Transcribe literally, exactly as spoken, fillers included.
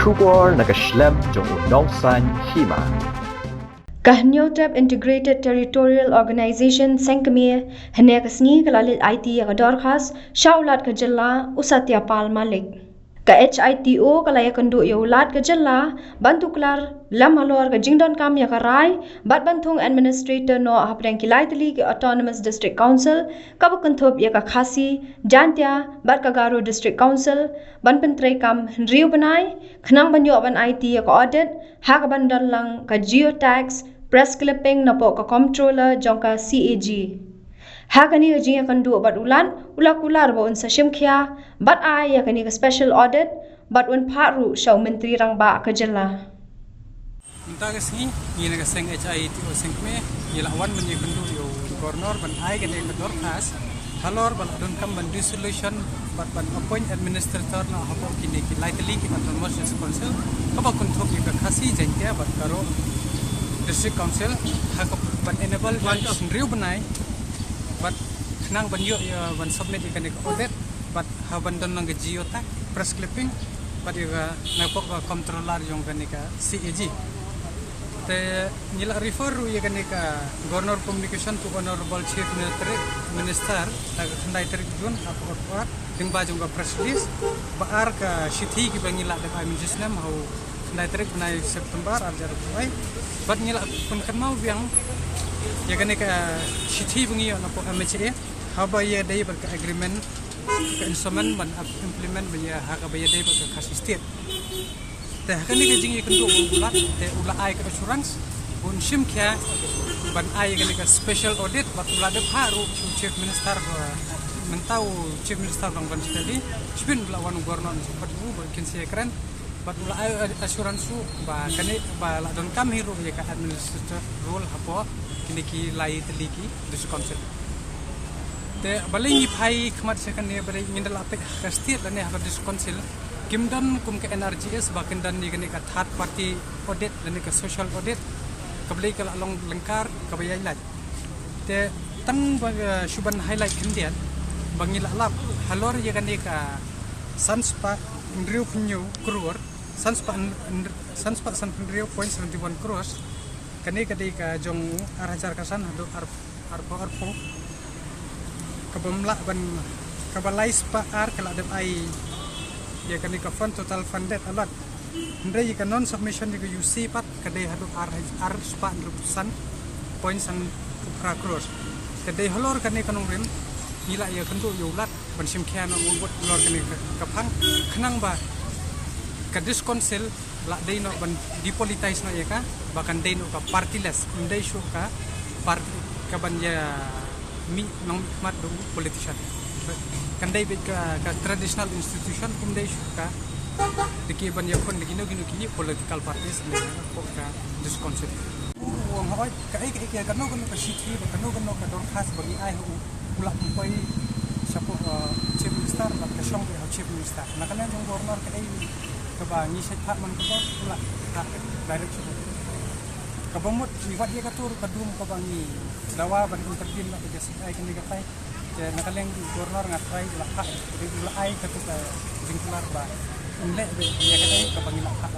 Khubor na ka shlem jong u nongsan hima. Ka Hynñiewtrep Integrated Territorial Organization Sengkmie hynne ka sngi ka la leit aiti ïa ka dorkhas sha u Lat ka jylla u Satya Pal Malik. Ka H I T O ka la ïakynduh ïa u Lat ka jylla ban tuklar lem halor ka jingdonkam ïa ka rai bad ban thung administrator noh hapdeng ki lai tylli ki Autonomous District Council kaba kynthup ïa ka Khasi, Jaintia bad ka Garo District Council ban pyntreikam hynriew bnai khnang ban ïoh ban aiti ïa ka audit ha kaban don lang ka geotags, press clipping napoh ka comptroller jong ka C A G. Ha kane ka jingïakynduh bad u Lat u la kular ba un sa shim khia bad ai ïa kane ka special audit bad un phah ruh sha u Myntri Rangbah ka jylla. Mynta ka sngi ngi na ka seng H I T O Sengkmie ngi la wan ban ïakynduh ïa u Governor ban ai kane ka dorkhas halor ba la donkam ban dissolution bad ban appoint administrator na hapoh kine ki lai tylli ki Autonomous District Council kaba kynthup ïa ka Khasi, Jaintia bad Garo District Council ha kaban enable hynriew bnai bad khnang ban ïoh ïa ban submit ïa kane ka audit bad ha ban don lang ka geotag, press clipping bad ïa ka napoh ka comptroller jong kane ka C A G. Te ngi la refer ruh ïa kane ka Governor Communication to Honorable Chief Minister, Minister ha ka khyndai tarik June ha ka por por lyngba jong ka press release. Ba ar ka shithi kiba ngi la dep ai mynjur snem ha u khyndai tarik bnai September ar hajar arphew wei. Bad ngi la pynkynmaw biang ïa kane ka shithi ba ngi ïoh napoh M H A haba ïadei bad ka agreement, ka instrument ban ap-, implement ban ïa ha kaba ïadei bad ka Khasi State. Te ha kane ka jingïakynduh u Lat te u la ai ka assurance un shim khia ban ai kane ka special audit bad u la dep phah ruh sha u Chief Minister ba mynta u Chief Minister dang ban study shibun u la wan u Governor ban support u ba kin sa ïakren bad u la ai assurance ruh ba kane ba la donkam hi ruh ïa ka administrator role hapoh kine ki lai tylli ki District Council. Te balei ngi phai khmat sha kane, balei ngin da la peit ha ka state lane ha ka District Council kim don kum ka N R G S ba kin don ïa kane ka third party audit lane ka social audit, ka balei ka la long lyngkar kaba ïailad. Te tang ba, eh, shu ban highlight khyndiat ba ngi la lap halor ïa kane ka san spah hynriew phew hynñiew crore, san spah hynr-, hynr-, san spah san phew hynriew point seventy one crores. Kane ka dei ka jong ar hajar khatsan haduh ar, arphew arphew. Kaba ym lah ban, kaba lai spah ar ka la dep ai ïa kane ka fund, total funded allot. Hynrei ïa ka non submission ïa ka U C pat ka dei haduh ar, ar spah hynriew phew san point san phew phra crores. Ka dei halor kane ka nongrim ngi la ïakynduh ïa u Lat ban shim khia noh u bud halor kane ka, ka phang khnang ba ka District Council la dei noh ban depolitize noh ïa ka ba kan dei noh ka partyless, ym dei shuh ka party ka ban ïa mih nongmihkhmat da u politician. Kan dei beit ka, ka traditional institution, ym dei shuh ka da ki ban ïakhun da kino kino ki political parties ne ko ka District Council. U ong hoi kaei kaei ka kano kano ka shithi ba kano kano ka dorkhas ba ngi ai ha u, u lah pynpoi shapoh, uh, Chief Minister bad ka shong beit ha u Chief Minister. Na ka liang jong u Governor kaei kaba ngi shait phah man ka bor u lah phah direct shapoh. Kaba mut ngi wad ïa kato ruh ka dum kaba ngi dawa ban intervene bad ka jingsikai kane katai. Te na ka liang u Governor nga try u la phah, u la ai kato ka jingkular ba un leh beit ïa katai kaba ngi la phah.